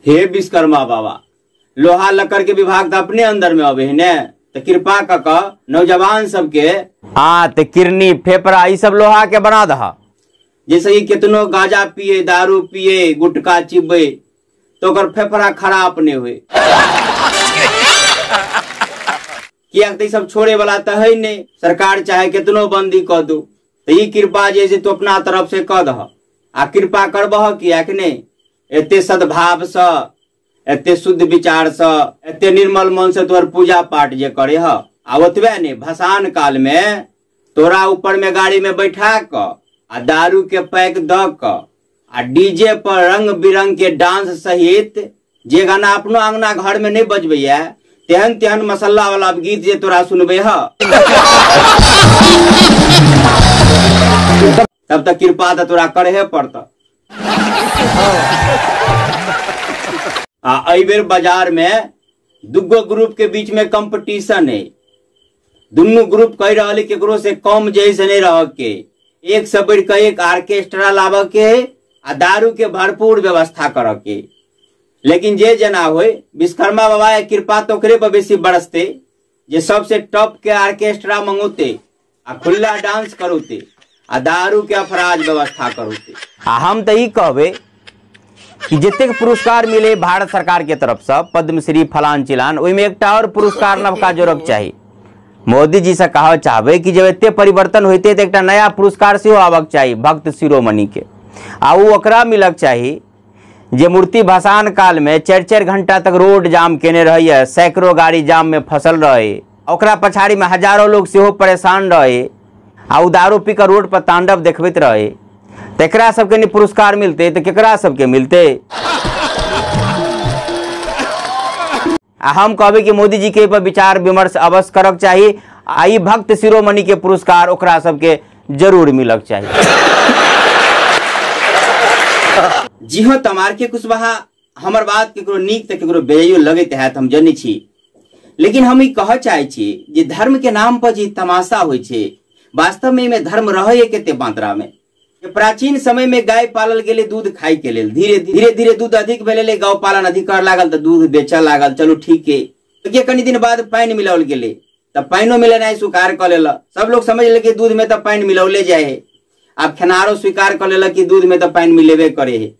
हे विश्वकर्मा बाबा, लोहा लक्कड़ के विभाग तऽ अपने अंदर में अबे है ने, तऽ कृपा कऽ कऽ नौजवान सबके आंत, किडनी, फेफड़ा ई सब लोहा के बना दह, जैसे कि केतनो गांजा पिए, दारू पिए, गुटखा चिबे तो ओकर फेफड़ा खराब नहीं होए। कियाक तऽ ई सब छोड़े वाला तऽ है नहीं, सरकार चाहे केतनो बंदी कऽ दू, तऽ ई कृपा जे से तू अपना तरफ से कऽ दह। आ कृपा करबह कियाक नहि, एते सद्भाव सँ, एते शुद्ध विचार सँ, एते निर्मल मन से तोहर पूजा पाठ जे करे ह। आ ओतबे नहि, भसान काल में तोरा ऊपर में गाड़ी में बैठा कऽ आ दारू के पैक दऽ कऽ आ डीजे पर रंग बिरंग के डांस सहित जे गाना अपनो अंगना घर में नहीं बजबैया तेहन तेहन मसाला वाला गीत जे तोरा सुनबे ह, तब तक कृपा तऽ तोरा करहे पड़त। आ एहि बेर बाजार में दुगो ग्रुप के बीच में कंपटीशन है, दुनू ग्रुप कहि रहल है केकरो से कम जे से नहीं रह के, एक से बढ़ के एक ऑर्केस्ट्रा लाबऽ के है आ दारू के भरपूर व्यवस्था करऽ के। लेकिन जे जना होय, विश्वकर्मा बाबा के कृपा तो ओकरे पर बेसी बरसते जे सबसे टॉप के ऑर्केस्ट्रा मंगौते आ खुला डांस करौते आ दारू के अफराज व्यवस्था करौते। आ हम तऽ ई कहबै कि जतेक पुरस्कार मिले भारत सरकार के तरफ से, पद्मश्री फलान चिलान, ओहिमे एकटा और पुरस्कार नवका जोड़क चाही। मोदी जी से कहऽ चाहबै कि जब एते परिवर्तन होइते तऽ एकटा नया पुरस्कार सेहो आबक चाही भक्त शिरोमणि के, आ ओ ओकरा मिलक चाही जे मूर्ति भसान काल में 4-4 घंटा तक रोड जाम केने रहैए, सैकड़ों गाड़ी जाम में फसल रहे, ओकरा पछाड़ी में हजारों लोग सेहो परेशान रहे आ ओ दारू पी कऽ रोड पर तांडव देखबैत रहे। तऽ एकरा सबके नहि पुरस्कार मिलतै तऽ केकरा सबके मिलतै? आ हम कहबै कि मोदी जी के एहि पर विचार विमर्श अवश्य करक चाही आ ई भक्त शिरोमणि के पुरस्कार ओकरा सबके जरूर मिलक चाही। जी हाँ, तमार के कुशवाहा, हमर बात केकरो नीक तऽ केकरो बेजाइयो लगैत हैत, हम जनै छी, लेकिन हम ई कहऽ चाहै छी जे धर्म के नाम पर जे तमाशा होइ छै, वास्तव में एहिमे धर्म रहैए कते मात्रा में। प्राचीन समय में गाय पालल गेलै दूध खाय के लेल, धीरे धीरे धीरे दूध अधिक भेलै, गौ पालन अधिक कर लागल तऽ दूध बेचऽ लागल, चलू ठीक है। के कनी दिन बाद पानि मिलाओल गेलै तऽ पानिओ मिलेनाइ स्वीकार कऽ लेलक, सब लोग समझ लेलक कि दूध में तऽ पानि मिलौले जाइ है। आब खेनारो स्वीकार कऽ लेलक कि दूध में तऽ पानि मिलेबे करे है।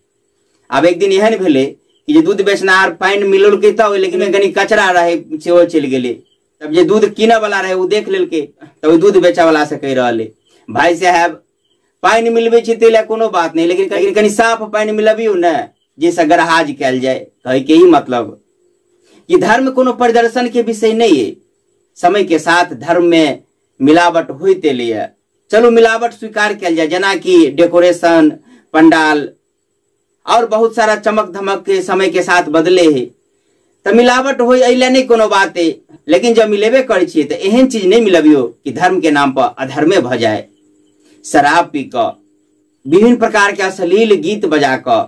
आब एक दिन एहन भेलै कि जे दूध बेचनाहार पानि मिलौलकै तऽ, लेकिन कनी कचरा रहै सेहो चलि गेलै। तब जे दूध कीनऽ वाला रहै ओ देख लेलकै, तऽ ओहि दूध बेचऽ वाला से कहि रहल है, भाई साहेब पानि मिलबै छी ताहि लए कोनो बात नहि, लेकिन कनी साफ पानि मिलबियौ ने जाहिसँ गरहाज कयल जाय। कहैके ई मतलब कि धर्म कोनो प्रदर्शन के विषय नहीं है, समय के साथ धर्म में मिलावट होइत एलैए, चलू मिलावट स्वीकार कयल जाय, जेनाकि डेकोरेशन, पंडाल और बहुत सारा चमक धमक के समय के साथ बदले है, तऽ मिलावट हो एहि लए नहि कोनो बात है, लेकिन जब मिलेबे करै छियै तऽ एहन चीज नहि मिलबियौ कि धर्म के नाम पर अधर्मे भऽ जाय। शराब पी कऽ विभिन्न प्रकार के अश्लील गीत बजा कऽ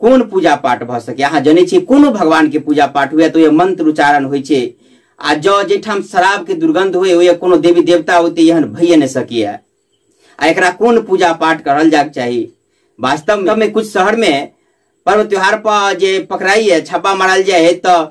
कोन पूजा पाठ भऽ सकै? अहाँ जनै छियै कोनो भगवान के पूजा पाठ हुए तऽ ओहि मंत्र उच्चारण होइ छै, आ जँ जाहिठाम शराब के दुर्गंध हुए ओहि कोनो देवी देवता होते एहन भइए नहि सकैए। आ एकरा कोन पूजा पाठ करल जायके चाही? वास्तव में कुछ शहर में पर्व त्योहार पर जे पकड़ाइए, छापा मारल जाए है, तऽ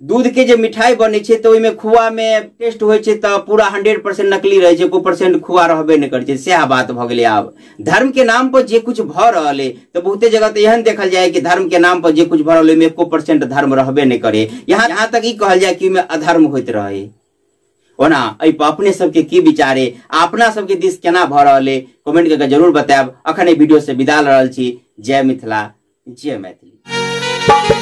दूध के जे मिठाई बनै छै तऽ ओहिमे खोआ में टेस्ट होइ छै तऽ पूरा 100% नकली रहै छै, 1% खोआ रहबे नहि करै छै। सएह बात भऽ गेलै। आब धर्म के नाम पर जे कुछ भऽ रहल है तऽ बहुते जगह तऽ एहन देखल जाय कि धर्म के नाम पर जे कुछ भऽ रहल है ओहिमे 1% धर्म रहबे नहि करे, यहाँ तक ई कहल जाय कि ओहिमे अधर्म होइत रहे। ओना एहि पर अपने सबके की विचार है, अपना सबके दिस केना भऽ रहल है, कमेंट करके जरूर बतायब। अखन एहि वीडियो से विदा लऽ रहल छी। जय मिथिला, जय मैथिली।